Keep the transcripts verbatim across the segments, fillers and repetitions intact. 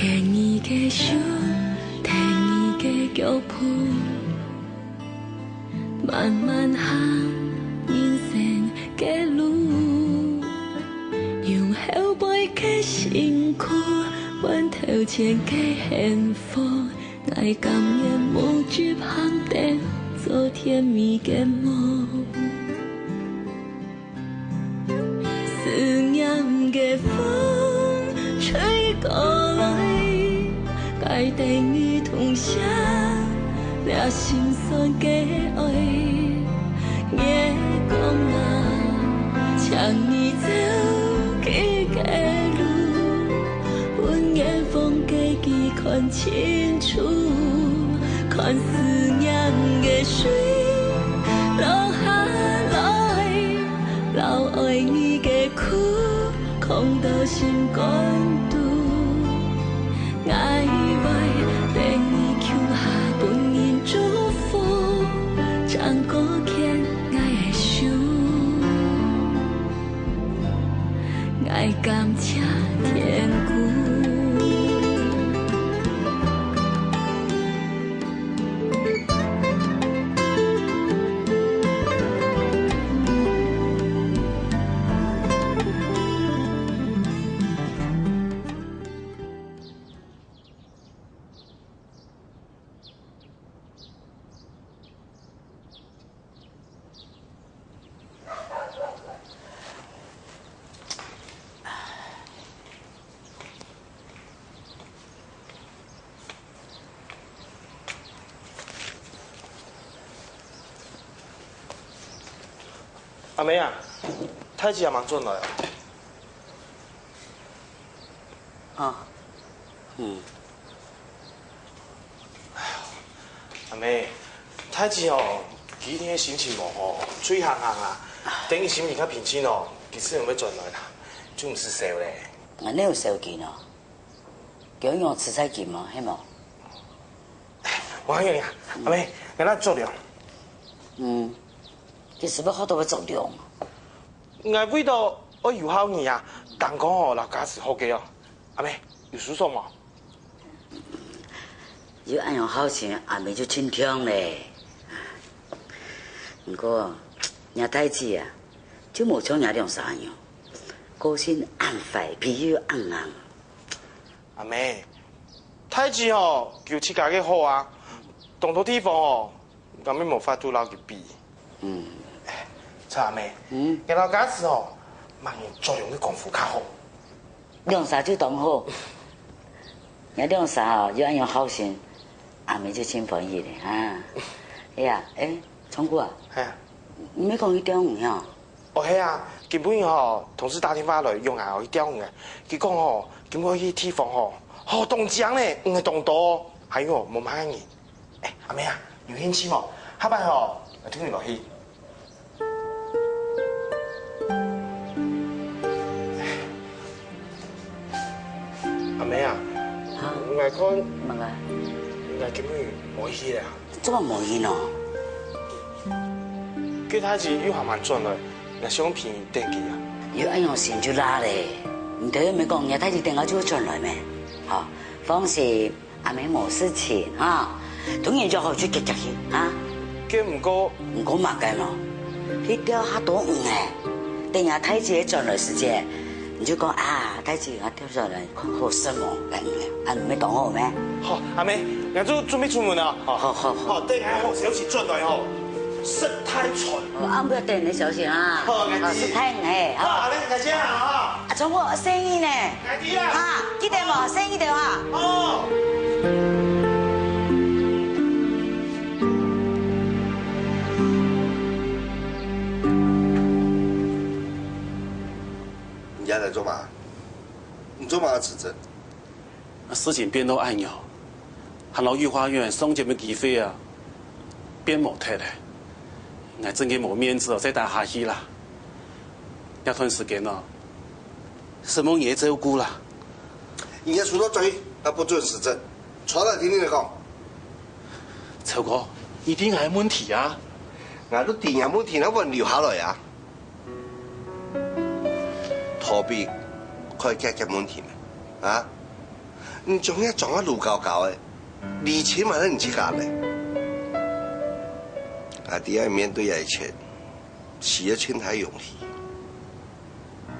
牽你个手，跈你个腳步，慢慢行人生个路。用後背个辛苦，換頭前个幸福。𠊎甘願無執行燈，做甜蜜个夢。 思念个風吹過來，帶等你痛惜，這心酸个愛。月光啊，請你照佢个路，分遠方个佢看清楚，看思念个水落下來。 留愛你个苦，囥到心肝肚。𠊎會等你共下分人祝福，正過牽𠊎个手，𠊎感謝天公。 阿妹啊，大姊阿嬤轉來啊？啊，嗯。阿妹，大姊哦，佢一定係心情無好，醉鼾鼾啊。等佢心情較平靜哦，佢自然會轉來啦，就毋使愁咧。𠊎哪有愁佢呢？佢仰痴在佢嘛，係無？無要緊啊，阿妹，𠊎來做了。嗯，佢係毋係學到會做了？𠊎為到愛有孝你啊，當講哦，摎家私學个哦。阿妹，有事做無？ 有恁樣孝順，阿姆就盡暢咧。毋過，若大姊啊，就無像若兩儕恁樣，個性恁壞，脾氣又恁硬。阿姆，大姊吼，有自家个好啊，當多地方哦， 𠊎乜無法度摎佢比。嗯。著阿姆，嗯。𠊎摎家私吼，麼人做樣个功夫較好？兩儕就當好。若兩儕吼，又恁樣孝順，阿姆就盡歡喜咧哈。哎呀，哎，聰哥啊，係啊。你毋係講去釣魚哦？哦，係啊，今晡日吼，同事打電話來約𠊎去釣魚个。佢講吼，今晡日去地方吼，好當靚咧，魚仔當多，還有無麼个人。 哎，阿姆啊，有興趣無？下擺吼，𠊎同你來去。阿姆啊，哈？𠊎看，麼个？𠊎今晡日無去咧啊。做麼無去呢？佢大姊又還吂轉來，𠊎想陪等佢啊。有恁樣心就罅咧，你頭先毋係講若大姊等下就會轉來咩？好，放心， 阿姆無事情哈，同人約好就遽遽去哈。該毋過，毋過麼个咯？去釣較多魚仔，等若大姊轉來時節，你就講啊，大姊，𠊎釣上來，看好食無？該魚仔，啊，毋係當好咩？好，阿姆，𠊎就準備出門啊。好，好，好，好。好，等𠊎好消息轉來吼，食大餐。哦，啊，毋好等你消息啊。好，𠊎知。啊，食大魚仔，好，好。阿姆，再見啊。 啊，聰哥，細義呢？𠊎知啊。哈，記得無？細義个哈。哦。你這來做麼？你做麼辭職？ 事情變到恁樣，還摎御花園相見个機會啊，變無忒咧。𠊎真个無面子哦，再待下去啦。這段時間哦，承蒙你个照顧啦。你个事做轉去，𠊎不准辭職，坐來聽你來講。聰哥，你知𠊎个問題啊？𠊎都知你个問題，哪會留下來啊？ 逃避解決个問題咩？啊？你將佢裝啊摝高高个，禮金還係你自家个。啊，這樣面對這一切，需要盡大勇氣。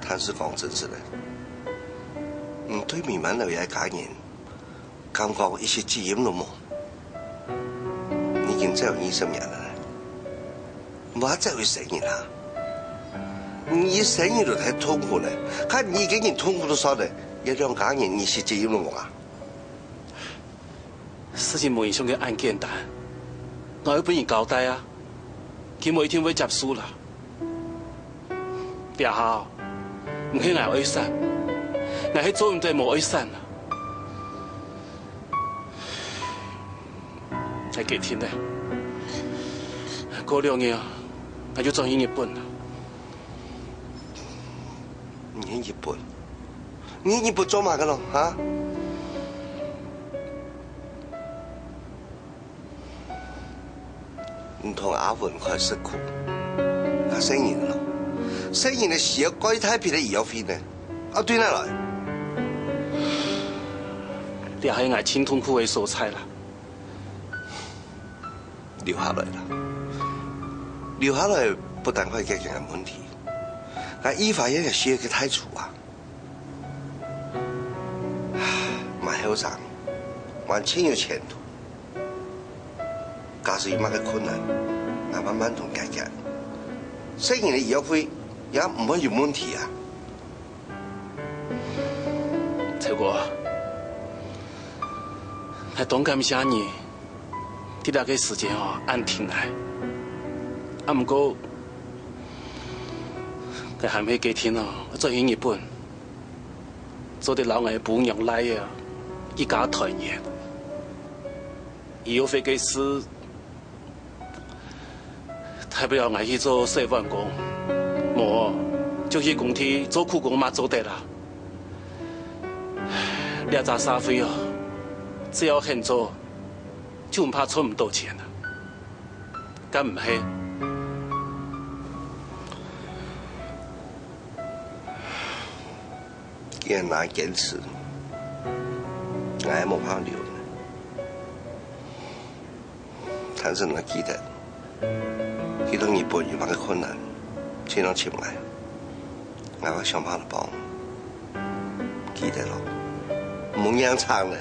但是講真實个，你對美滿樓這家人，感覺一息責任都無？你已經走二十年了，無走一生人啊！你一生人都太痛苦了，看你一個人痛苦都算了，這兩家人你一息責任都無啊？ 事情無影響个案件單，𠊎會分人交代啊，佢無一定會接受啦。這下哦，毋係𠊎愛散，𠊎係做毋得無愛散啊。𠊎決定了，過兩日啊，𠊎就轉去日本啦。你去日本？你去日本做麼个咯？哈？ 你同阿文開食苦，啊，細人咯，細人个需要蓋大筆个醫藥費呢，啊，對哪來？這係𠊎盡痛苦个所在啦。留下來啦，留下來不但可以解決𠊎問題，𠊎御花園也需要一個大廚啊。 還後生，還盡有前途。假使有麼个困難，𠊎慢慢同解決。細人个醫藥費也毋會有問題啊。秋哥，𠊎當感謝你， 在這個時間哦，恁挺𠊎。啊，毋過，𠊎還係決定哦，轉去日本，做得摎𠊎餔娘倈仔一家團圓。醫藥費个事，大不了𠊎去做洗碗工，無，就去工地做苦工嘛做得啦。這隻社會哦，只要肯做， 就毋怕賺毋到錢啊，敢毋係？既然你堅持，𠊎也無辦法留。但是你記得，去到日本有麼个困難，盡量尋𠊎，𠊎會想辦法幫。記得咯，毋好硬撐咧。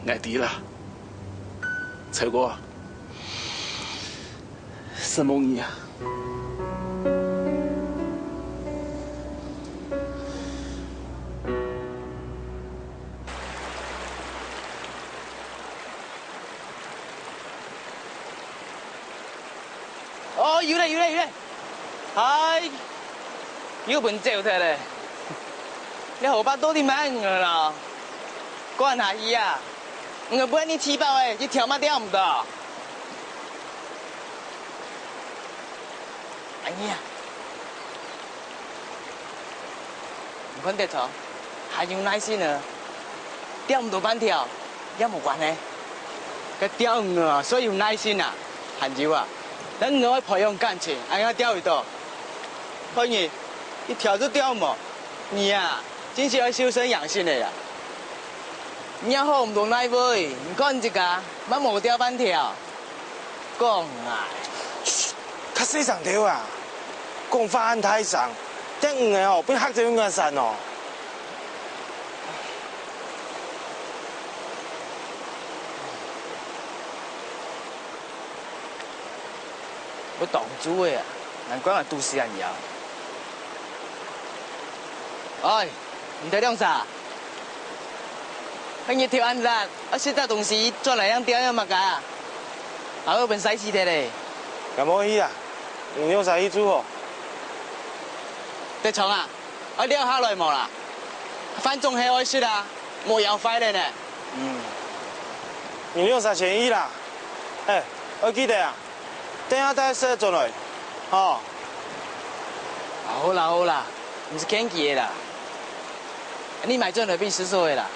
𠊎知啦，秋哥，承蒙你啊！哦，有咧，有咧，有咧！嗨，又分走忒咧！你河壩到底麼个魚啦？ 趕下去啊！𠊎分你試飽咧，一條嘛釣毋到。阿姨啊，你看得著，還有耐心呢，釣毋到半條也無關係。該釣魚啊，需要耐心啊，還有啊，人愛培養感情，恁樣釣會到。害你一條都釣無，你啊， 真係愛修身養性个啊！你也好毋到哪位，你看自家，乜無釣半條。講啊！噓，較細聲兜啊！講話恁大聲，等魚仔吼，分嚇走你个傘哦！會擋住个啊，難怪𠊎肚屎恁枵。哎， 你兜兩儕，係日頭恁熱，愛食兜東西轉來正釣，愛麼个啊？𠊎會分曬死忒咧。𠊎無去啊，你兩儕去就好。德昌啊，愛尞下來無啦？飯總係愛食啊，莫枵壞咧呢。嗯，你兩儕先去啦。哎，愛記得啊， 等下帶食轉來，吼。啊，好啦好啦，毋使客氣个啦。你買轉來分叔叔个啦。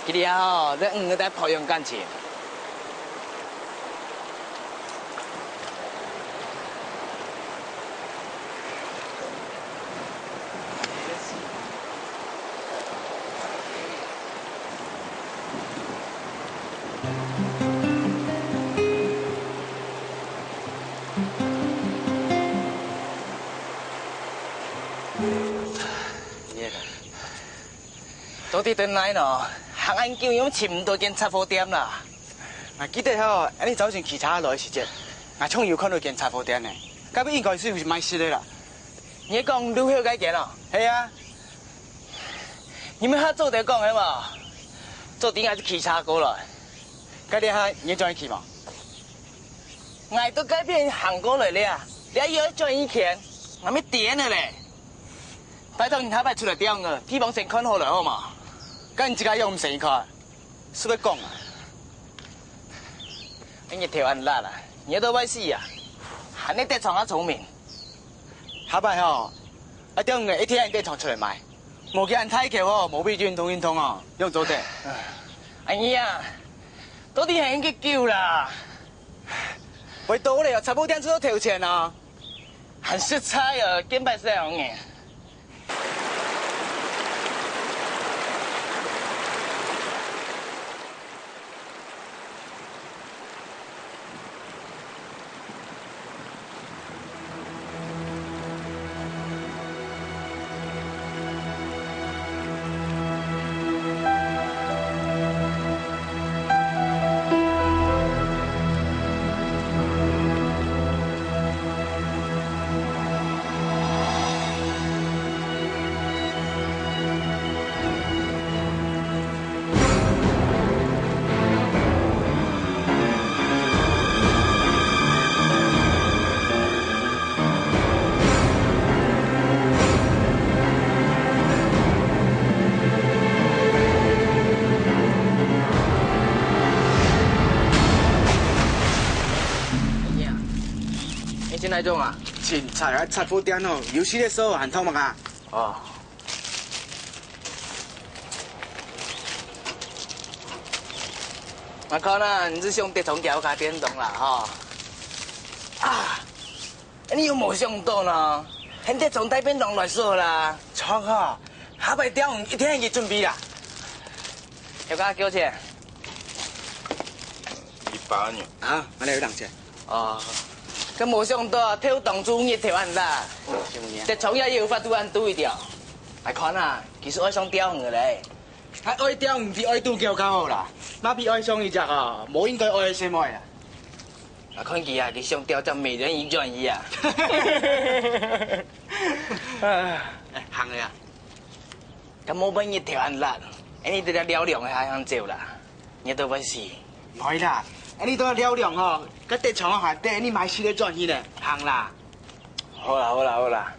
佢這下吼，在魚仔肚培養感情。到底在哪呢？行恁久，又尋毋到間雜貨店啦。𠊎記得吼，恁樣早前騎車來个時節，𠊎正有看到間雜貨店呢。該位應該係有賣食个啦。你係講路口該間哦？係啊。你毋係較早就講个無？早點𠊎就騎車過來。該這下你轉去騎無？ 𠊎都該片行過來了啊，這又愛轉一圈，𠊎乜癲了咧！拜託你下擺出來釣魚，地方先看好來好無？該你自家又毋先去看，係毋係講啊？你日頭恁辣啊，熱到會死啊！還係德昌較聰明。下擺吼，愛釣魚一定愛德昌出來買，無佢恁大箍吼，無位運動運動哦，仰做得？哎呀，到底還幾久啦？ 會到咧，差不多點就要投錢啊。還實在哦，見擺係恁樣。哎呀，你進來做麼个？凊彩啊，雜貨店哦，有時个時候還偷摸啊。哦。 𠊎看啊，你係想德昌佢兜開便當啦，吼。啊，你有無想到呢？喊德昌帶便當來食啦。著啊，下擺釣魚一定愛佢準備啦。頭家，幾多錢？一百元。啊，恁樣有當錢。 哦，該無想到啊，透當晝日頭恁辣，德昌也有法度恁堵一條。𠊎看啊，佢係愛上釣魚个咧。還愛釣毋知愛渡幾下好啦，哪比愛上一隻啊，無應該愛个細妹啊。𠊎看佢啊，佢想釣隻美人魚轉去啊。哎，行了啊。 該無分日頭恁辣，恁樣在這尞涼下正走啦，熱到會死。毋會啦，恁樣在這尞涼吼，該德昌還帶你買食个轉去呢，行啦。好啦，好啦，好啦。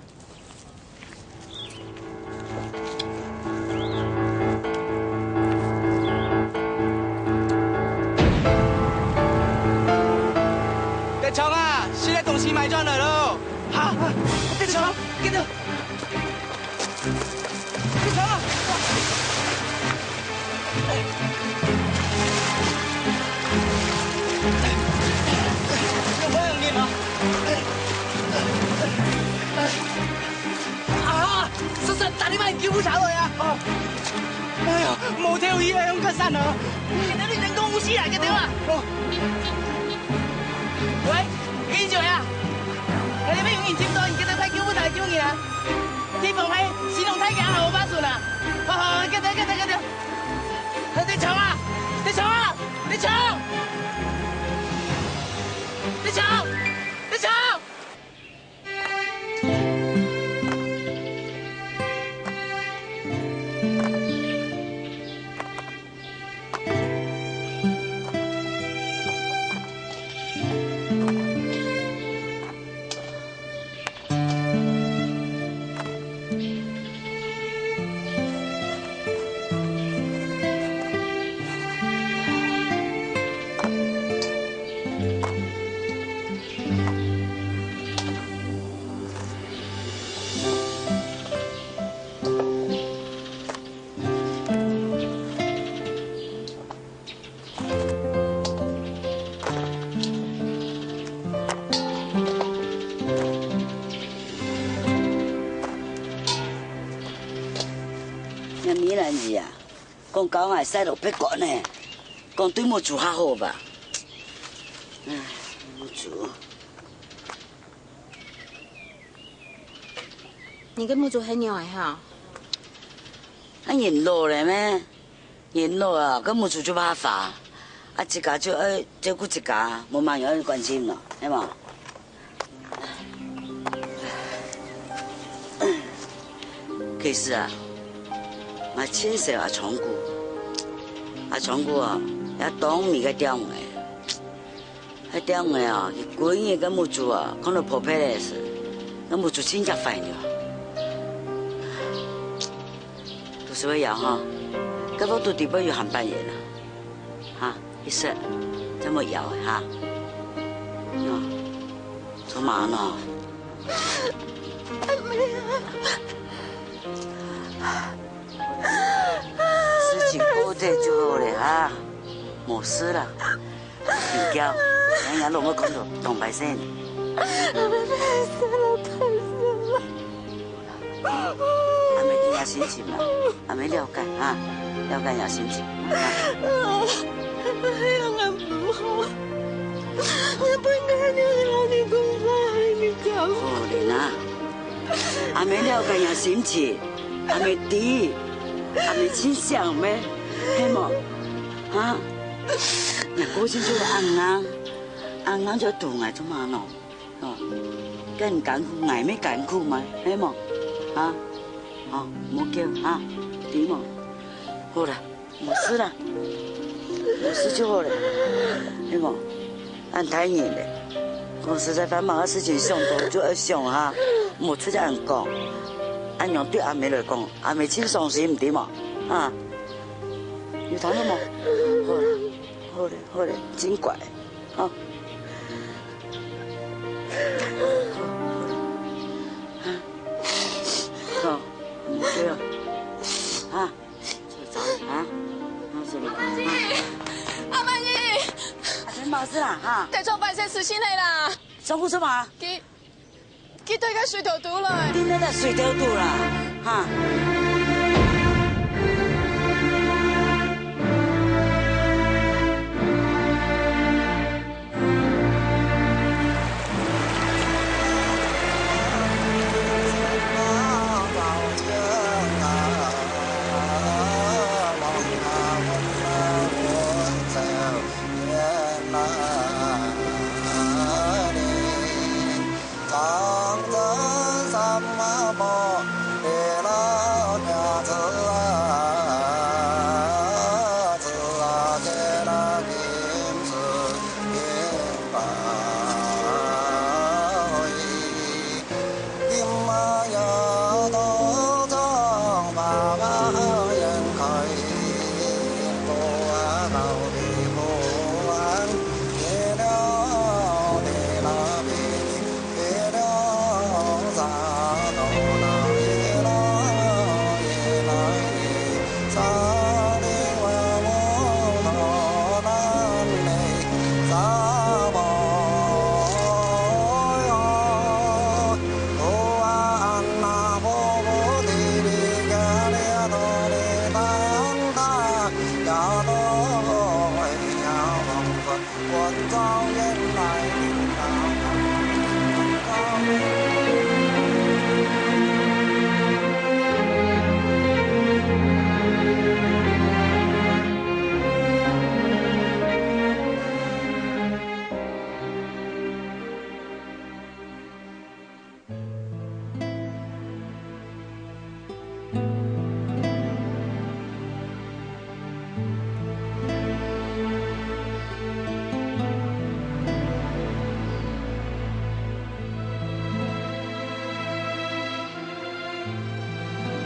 德昌啊，食个東西買轉來咯。哈，德昌，見到。 你走啊！有幫人念嗎？啊！叔叔，打電話叫救護車來啊！哎呀，無頭去，愛用較散啊！現在你人工呼吸啊，見到啊？喂，醫生啊！𠊎這邊有人跌倒，你記得派救護車來救人啊！ 地方係西龍大橋後半村啊！好，好，好，記得，記得，記得。德昌啊，德昌啊，德昌！德昌！德昌！ 若美蘭姨啊，講教𠊎使落別管呢，講對目珠較好吧。唉，目珠。 你个目珠係仰仔吼？𠊎 人老了咩？人老啊，該目珠就怕花，啊，自家就愛照顧自家，無麼人愛關心咯，係無？其實啊，𠊎盡惜阿昌哥，阿昌哥啊，也當美个鳥仔。 該鳥仔啊，佢歸日个目珠啊，看到破皮个時，該目珠盡加壞了。讀書會搖哈，該屋肚底背有鹹粄圓啊，哈，一食，再莫搖哈。喏，做麼呢？事情過忒就好了哈，無事啦。 緊噭，人家攏會看到當歹勢呢。阿姆知若心情啦，阿姆了解哈，了解若心情。好了啦，阿姆了解若心情，阿姆知，阿姆盡惜咩，係無？哈？ 若個性就恁硬，恁硬就堵𠊎做麼个喏？哦，該你艱苦，𠊎乜艱苦嘛，係無？哈？哦，莫噭哈，知無？好啦，無事啦，無事就好了，係無？恁大人了，講實在話，麼个事情想到就愛想哈，莫出去恁講。恁樣對阿姆來講，阿姆盡傷心，毋知無？啊？有聽到無？好啦，好了。 好了，真乖，吼。好，好，好，毋對啊，哈，走，走，哈，哈，什麼？阿曼姨，阿曼姨，啊，真無事啦，哈。帶錯班先死心了啦。上課什麼？佢 佢對个水頭肚來。你那个水頭肚啦，哈。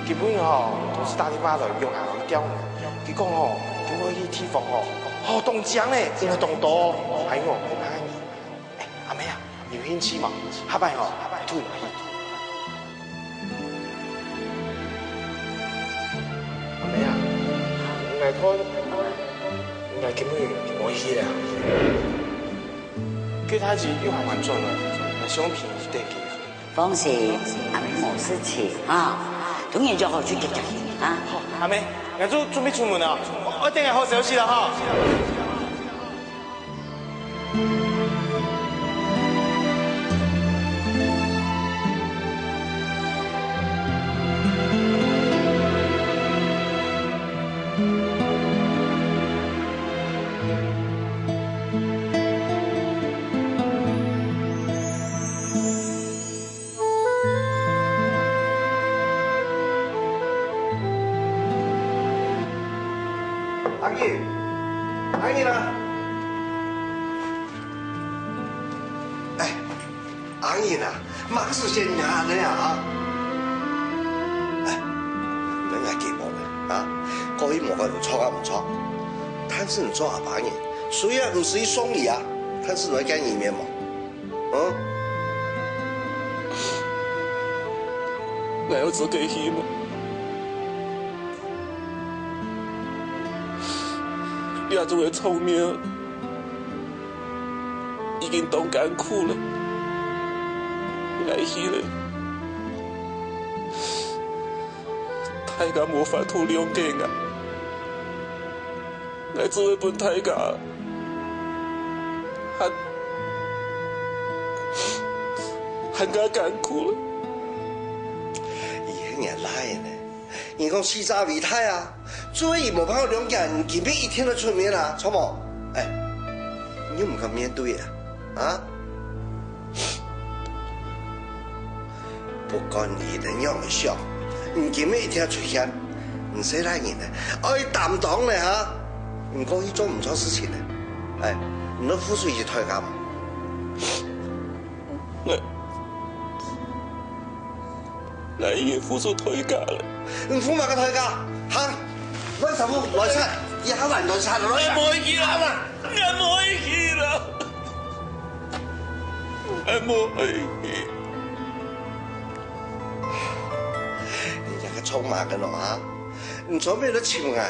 今晡日吼，同事打電話來約𠊎去釣魚。佢講吼，今晡日地方吼，好當靚呢，真个當多。哎喲，我看看你。哎，阿妹啊， 有興趣無？下擺吼，𠊎渡你去。阿妹啊，𠊎看，𠊎今晡日毋會去了。佢大姊又還吂轉來，𠊎相片就帶佢。放心，阿妹無事情啊，同你約好去遽遽去啊。好，阿妹，𠊎就準備出門了，愛等𠊎好消息了哈。阿英，阿英啊！哎，阿英啊，麼个時節你還恁樣啊？哎，你愛緊無呢？啊，過去無管你錯啊毋錯，但是你做阿爸人，雖然毋使送禮啊，但是你愛見人面無？ 嗯？𠊎有資格去無？這種个場面已經當艱苦了，𠊎去了，大家無法度諒解𠊎。 𠊎只會分大家還，還較艱苦了。佢係若倈仔呢，人講死者為大啊，做得佢無辦法諒解，你今晡日一定愛出面啊，著無？哎，你又毋敢面對啊？啊？ 不管佢仰般想，你今晡日一定愛出現。你細倈人呢，愛擔當呢哈！你過去做毋著事情呢，哎，你愛付出一些代價無？𠊎，𠊎已經付出代價了。你付麼个代價？哈？來，丈夫，來菜，一下來，來菜，來！𠊎無愛去啦！𠊎無愛去啦！ 𠊎無愛去。你這个做麼个喏啊？你做麼个尋𠊎？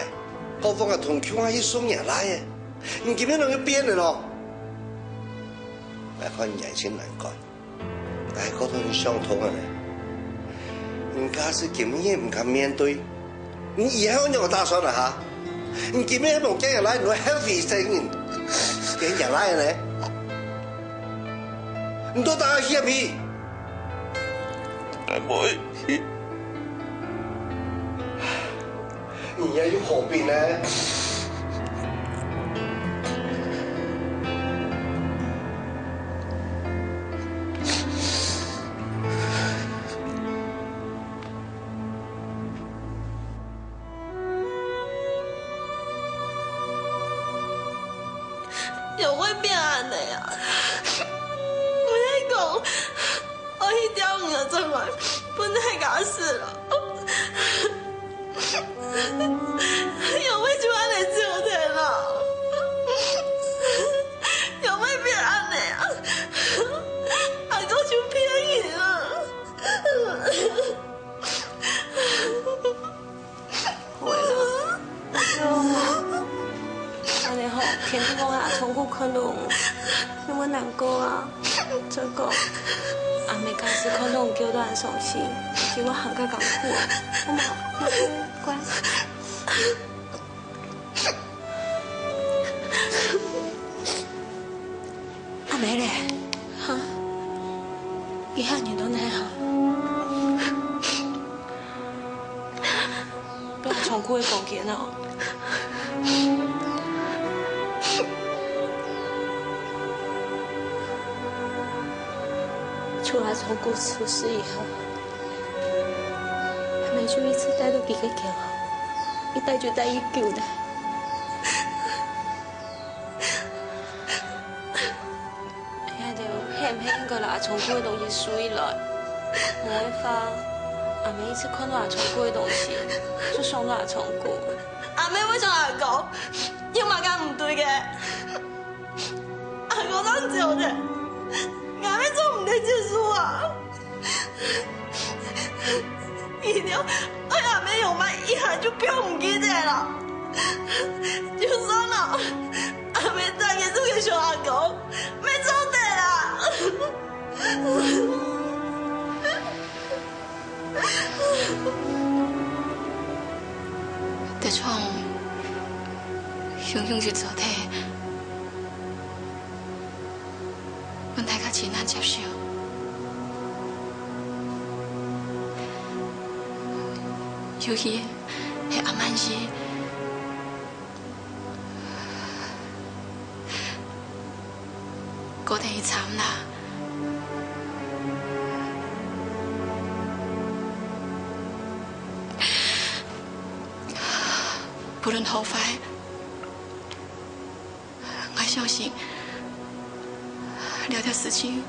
過往啊，同共下去送若倈仔。你今晡日仰會變了喏？𠊎看你還真難過，𠊎過同你想通了呢。你假使今晡日毋敢面對， 你以後仰般打算啊哈？你今晡日無見若倈，你會後悔一世人。見若倈呢？你到底愛去毋去？𠊎無愛去。你也有好病呢。 仰會變恁呢啊？𠊎係講，𠊎去釣魚个時節，分大家食了。仰會就恁呢走忒了？仰會變恁呢啊？阿公就騙人啊！ 會啦，恁呢吼，天天講阿聰哥看到，你會難過啊。再講，阿姆假使看到你噭到恁傷心，佢會還較艱苦啊。好無？乖。 阿姆咧？哈？佢喊你到哪啊？到阿聰哥个房間哦。自阿聰哥出事以後，阿姆就一直戴到佢个轎，一戴就戴已久了。 𠊎兜係毋係應該摎阿聰哥个東西收起來？無个話，阿姆一直看到阿聰哥个東西，就想到阿聰哥。阿姆會想阿公，有麼个毋對个？阿公當久个，阿姆做毋得接受啊！ 一定愛阿姆用麼一下就放毋記得了。就算了，阿姆再也做个想阿公，乜做得啦。德聰，雄雄就做得。 阮大家盡難接受。尤其係阿曼姨，等於慘啦。不論好壞， 𠊎相信，這條事情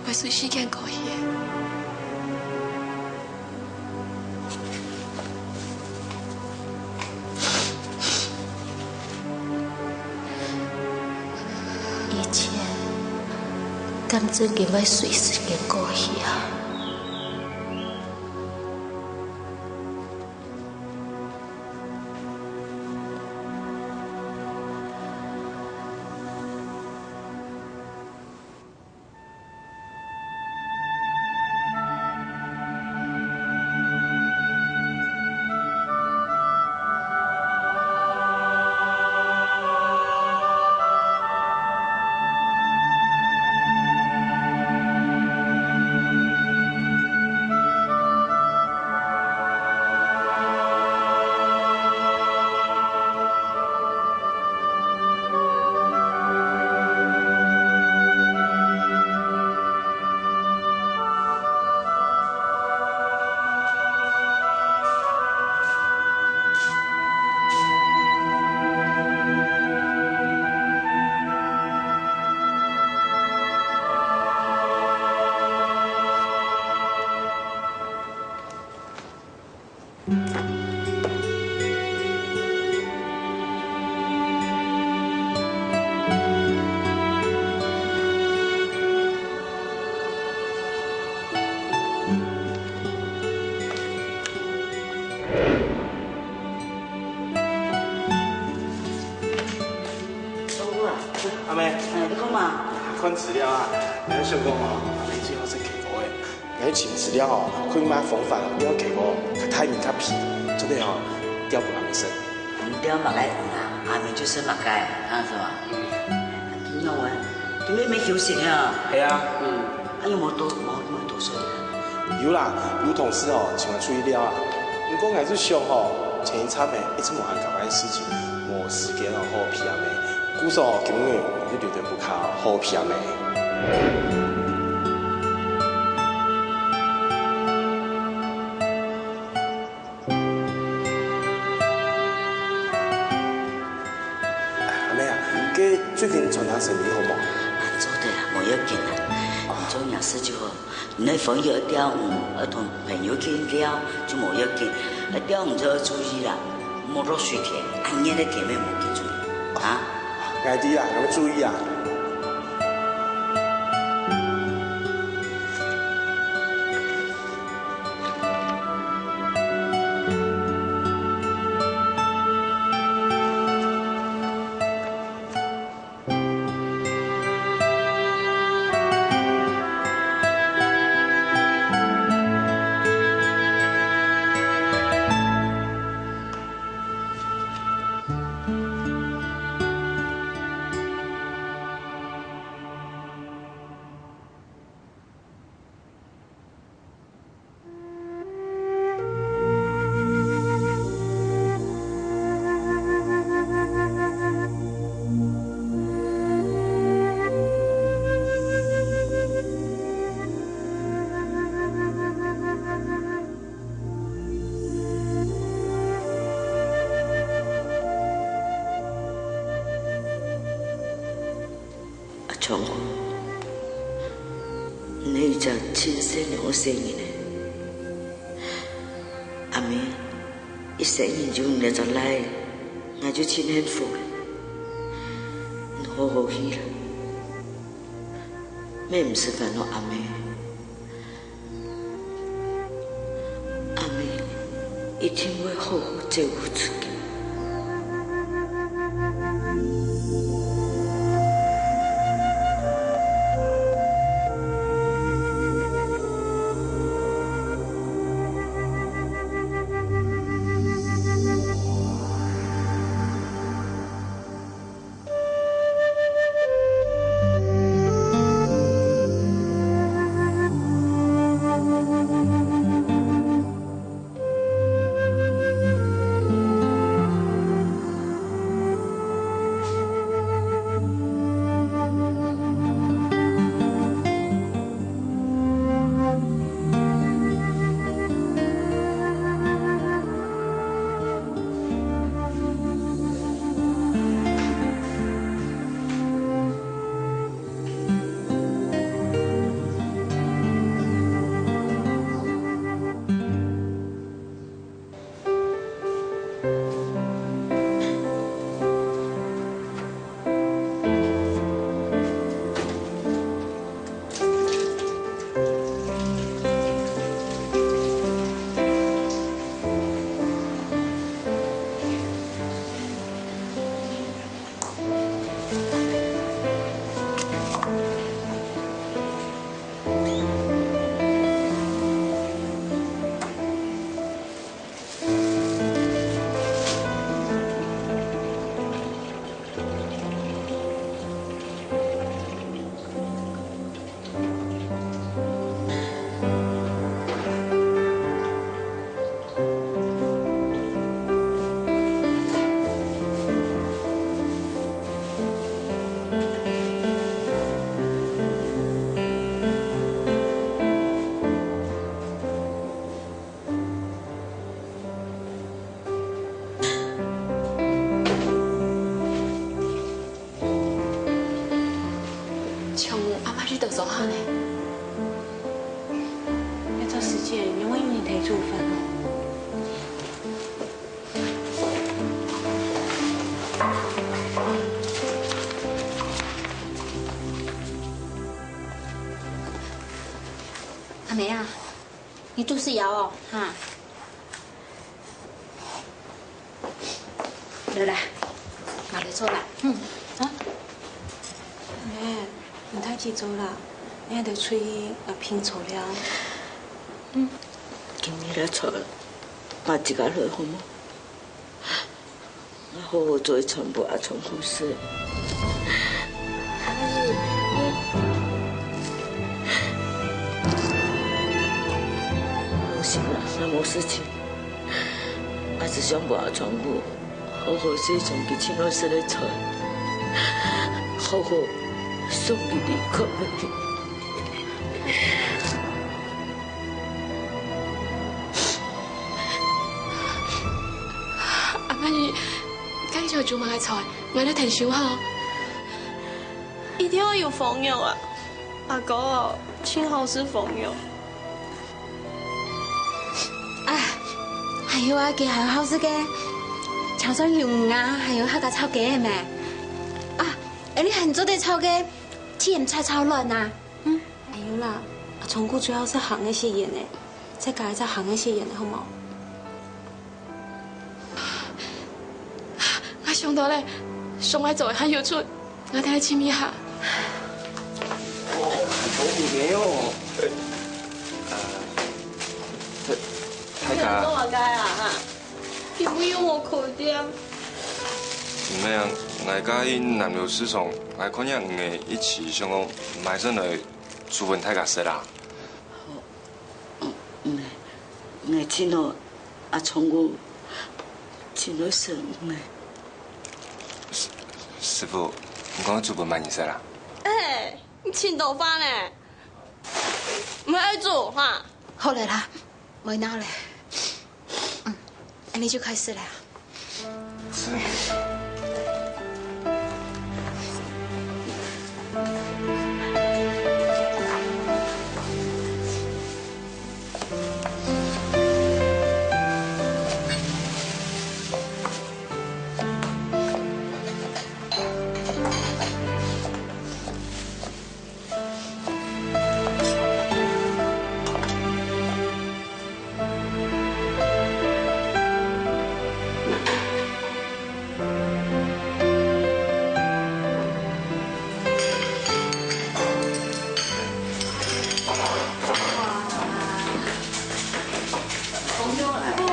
會隨時間過去个。一切，敢真經會隨時間過去啊？ 阿妹，哎，你看嘛。看資料啊，𠊎想講哦，阿妹最好食K哥个。𠊎尋資料哦，看麼个方法哦，愛K哥較大面較肥，做得哦，調分阿妹食。你調麼个啊？阿妹就食麼个，啊，係吧？你仰會？你妹妹休息啊？係啊。嗯，啊，有無多，無，有無多睡啊？有啦，有同事哦，請𠊎出去尞啊。毋過𠊎就想吼，前一站呢，一直無閒搞該事情，無時間哦，好陪阿妹。故所哦，今日𠊎就留等屋下哦，好陪阿妹。 阿妹啊，該最近餐廳生理好無？啊，做得啊，無要緊啊。你做若事就好。你个飯愛調，嗯，愛同朋友去尞，就無要緊。愛調你就愛注意啦，莫落水天，恁熱个天也莫去注意啊。𠊎知啊，𠊎會注意啊。阿昌哥，你係一隻盡善良个細人仔。阿妹一生人有你這隻倈仔，𠊎就盡幸福了。你好好去啦，乜毋使煩惱阿妹。 阿妹一定會好好照顧自家。做好呢。這隻時節，仰會有人在煮飯哦？阿妹啊，你肚屎枵哦，哈？ 來啦，拿來坐啦。嗯，啊？哎，毋使去坐啦，你還得出去啊，拼坐了。嗯，今日來坐，買一個來好無？我好好做一餐分阿聰哥食。 無事啦，若無事情，𠊎只想分阿聰哥好好食一餐佢盡愛食个菜，好好送佢離開。阿妹，你今朝煮麼个菜？𠊎來𢯭手哈。一定愛有紅肉啊！阿哥哦，盡好食紅肉。 啊，還有啊，佢還有好食个，炒酸魷魚啊，還有客家炒雞个咩？啊，𠊎俚還做得炒个甜菜炒卵啊。嗯，還有啦，阿聰哥最好食鹹个食醃个，再加一隻鹹个食醃个，好無？𠊎想到了，上擺做个還有出， 𠊎等來尋一下。哦，很聰明哦。呃，大，大家。你做麼个啊？哈？你毋用我苦點。毋係啊，𠊎該日南流市場，𠊎看見你一直想講買上來煮分大家食啦。 嗯，𠊎盡愛阿聰哥，盡愛食呢。師傅，你講煮分麼人食啦？哎，你盡多話呢！毋愛煮哈！好了啦，莫鬧了。嗯，恁樣就開始了。 哦，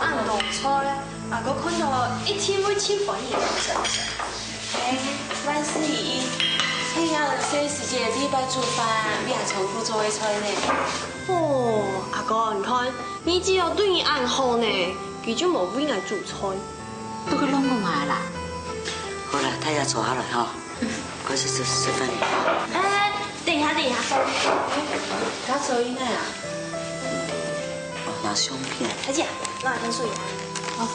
恁多菜啊！阿哥看到一定會盡歡喜。 哎，萬事如意，係啊，細時節第一擺煮飯，你阿聰哥做个菜呢。哦，阿哥，你看，你姊姊對你恁好呢，佢就無為𠊎煮菜。都去弄弄啊啦。好啦，大家坐下來哈，開始食，食飯了。哎，等一下，等一下，手機。他手機哪啊？哦，拿相片。大姐，拿香水。好。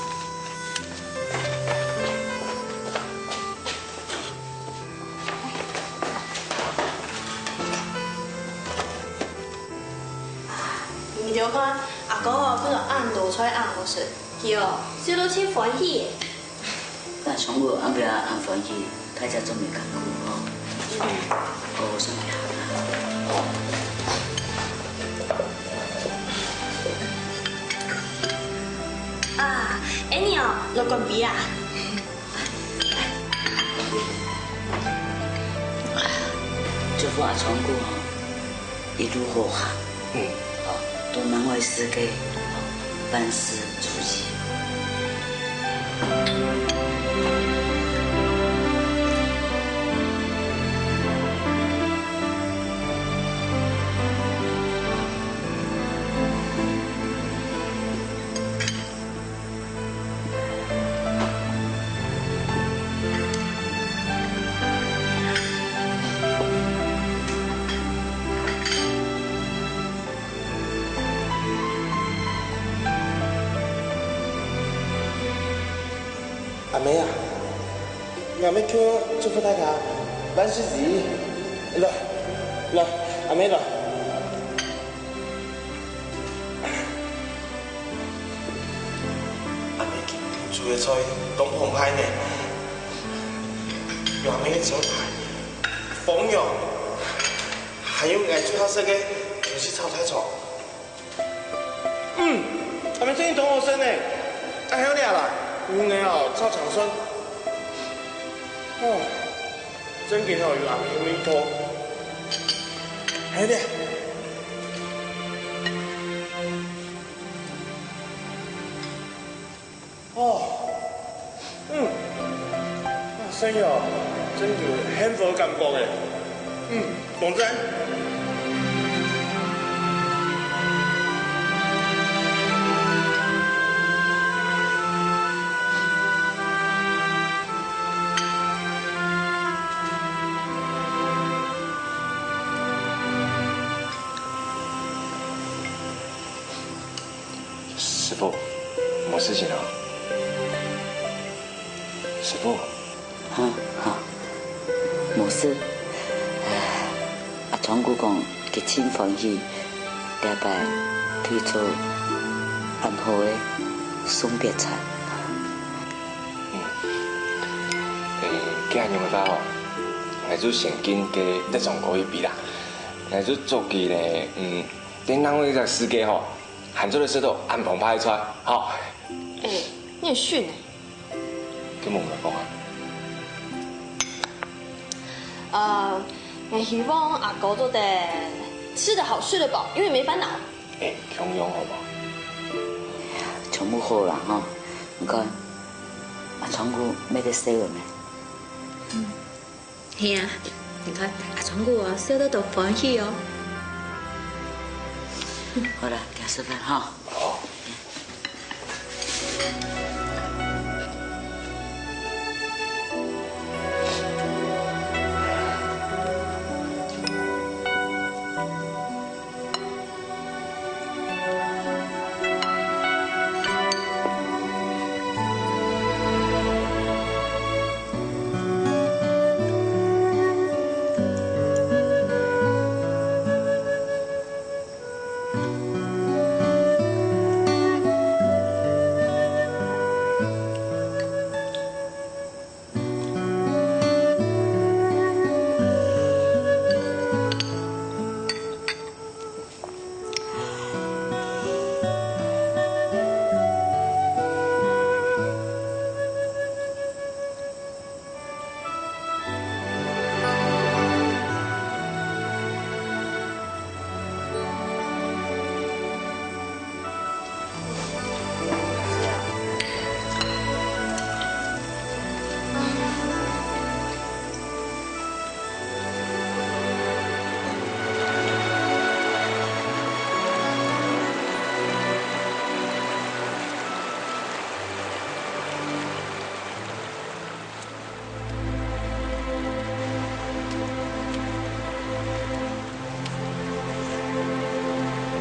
你兜看，阿哥哦，看到恁多菜恁好食，佢哦，食到盡歡喜。那像我恁樣恁歡喜，大家做麼个工吼？嗯。哦，我想一下。啊，Annie哦，來乾杯啊！ 祝福阿聰哥吼，一路好行。嗯。好，多難為自己，萬事如意。 阿妹啊，阿妹就祝福大家萬事如意。來。來，阿姆來。阿姆今晡日煮个菜當澎湃呢，有阿姆个招牌，封肉，還有𠊎最好食个牛舌炒大腸。 嗯，阿姆真經當好食呢。啊，還有你啊啦，牛奶哦，炒薑蒜。哦，真經哦，有阿姆个味道。還有你啊。哦，嗯，啊，生意哦，真有幸福个感覺誒。 嗯，當讚。師傅，無事情啊？師傅。 哈，哈，無事。唉，阿昌牯講佢盡歡喜，這擺推出恁好个送別餐。嗯。誒，既然恁樣个話吼，𠊎就先跟該德昌哥去比啦。𠊎就祝佢呢，嗯，在另外一個世界吼，還做得食到恁豐沛个菜，吼。誒，你很遜誒。 跟我們講啊。呃，𠊎希望阿哥做得吃得好，睡得飽，永遠沒煩惱。誒，共樣好無？全部好啦吼，你看，阿昌牯乜在笑呢。嗯，係啊，你看，阿昌牯啊，笑到都歡喜哦。好啦，行食飯吼。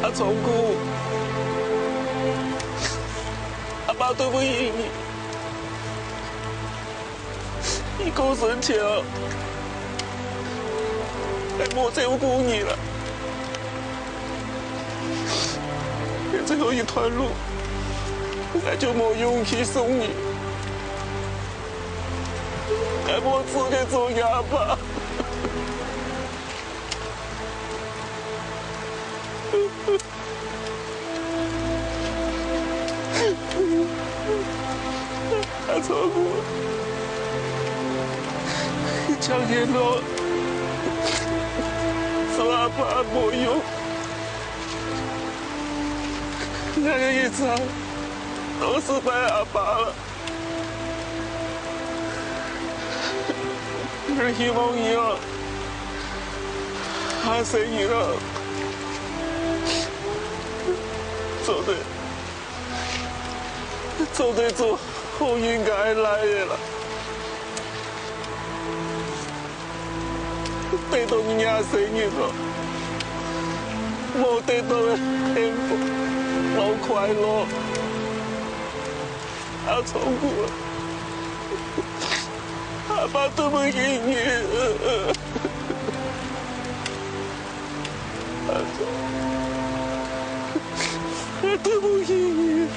阿昌牯，阿爸對不起你。你過身前啊，𠊎無照顧你啦。最後一段路，𠊎就無勇氣送你。 𠊎無資格做你阿爸。阿昌牯，你常言道，做阿爸無用，𠊎个一生都係拜阿爸了。 𠊎希望你啊，下世人啊，做得，做得做好人家个倈仔啦。得到你下世人啊，無得到个幸福，無快樂。 阿昌牯啊，阿爸對不起你。對不起你。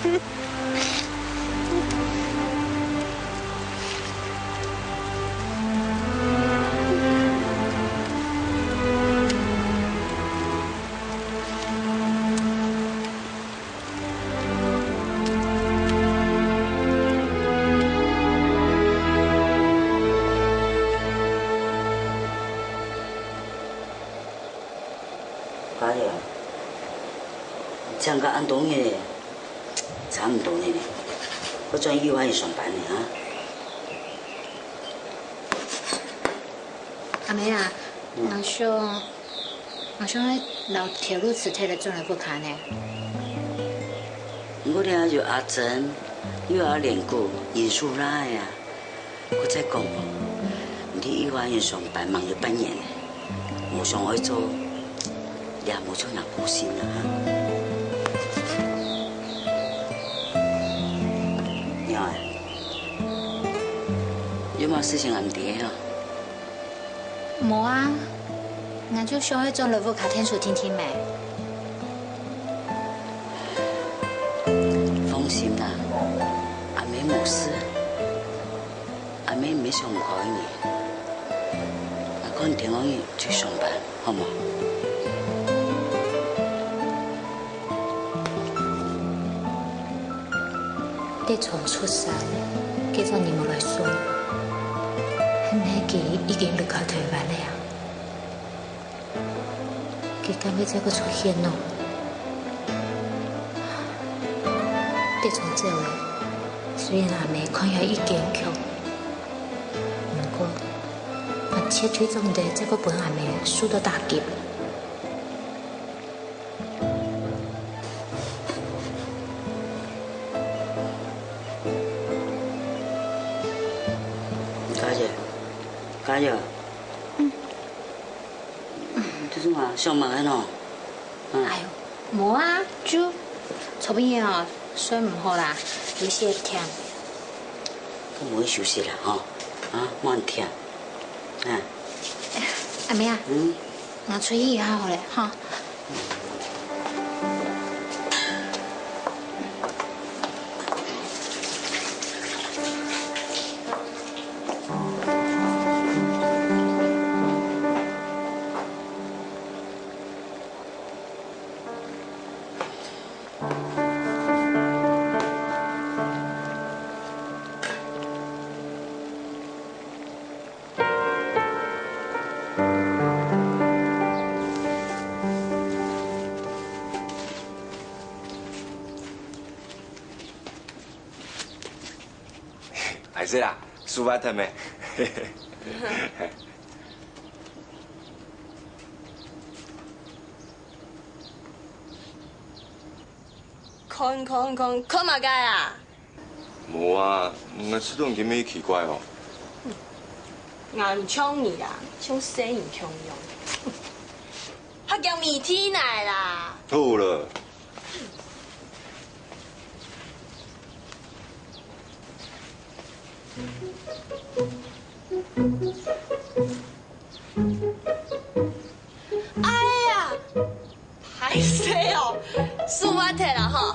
家姐，請假恁多日咧，差毋多呢，愛轉幼兒園上班呢啊？阿妹啊，嗯。阿兄，阿兄愛摎頭路辭忒來轉來屋下呢。毋過這有阿珍，又有阿蓮姑，因素啦呀。 我再講哦，你佇幼兒園上班吂有半年咧，無想愛做，也無做若高興啊哈。你好啊，有麼事情還毋知哦？無啊，𠊎就想愛轉來屋下𢯭手定定咩。放心啦，阿姆無事。 阿姆毋係想毋開你，𠊎看天光日去上班，好無？德昌出山，該種人無來送，係毋係佢已經離開臺灣了啊？ 佢敢會再過出現呢？德昌走咧，雖然阿姆看起來已堅強，毋過，𠊎絕對做毋得再過分阿姆受到打擊。家姐，家姐。嗯。 你做麼个？想麼个呢？嗯。哎喲，無啊，就昨晡夜哦，睡毋好啦，有些忝。該無去休息啦，吼，啊，莫恁忝，啊。阿姆啊，嗯？𠊎出去一下好咧，吼。 還係啦，手法忒咩？看看看，看麼个啊？無啊，𠊎試著今晡日奇怪哦。𠊎毋像你啦，像細人共樣，還驚媒體來啦。好了。 哎呀，歹勢哦，輸忒啦吼。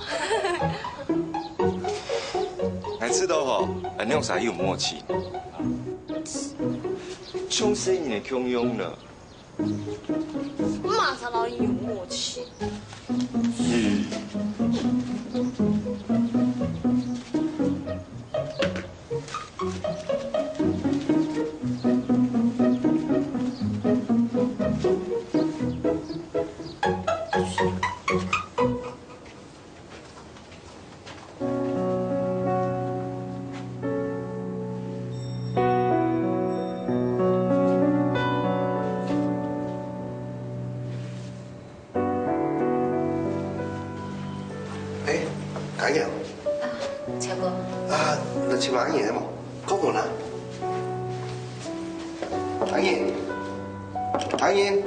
𠊎試著吼，恁樣儕有默契。像細人仔共樣呢。 麼儕摎你有默契？哎，阿英。啊，超哥。啊，來尋阿英無？過門啊。阿英，阿英。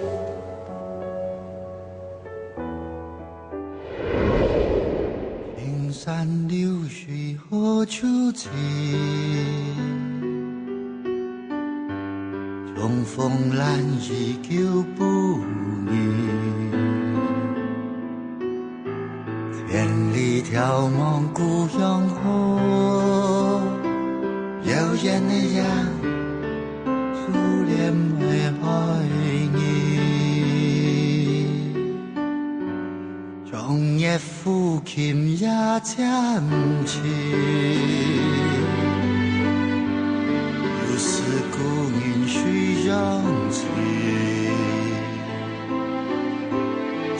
青山綠水何處尋？重逢難遇舊不易。望故鄉好，遙遠个夜，思念个海人。長夜撫琴夜漸靜，有時故人水相尋。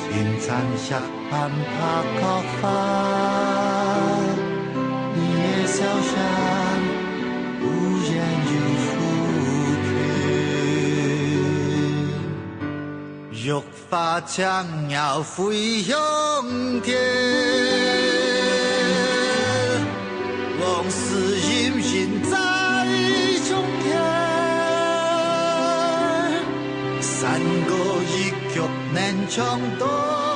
清泉石畔白角花，你的笑聲忽遠又忽近。玉發青鳥飛向天，往事隱隱在中間。山歌一曲能唱斷。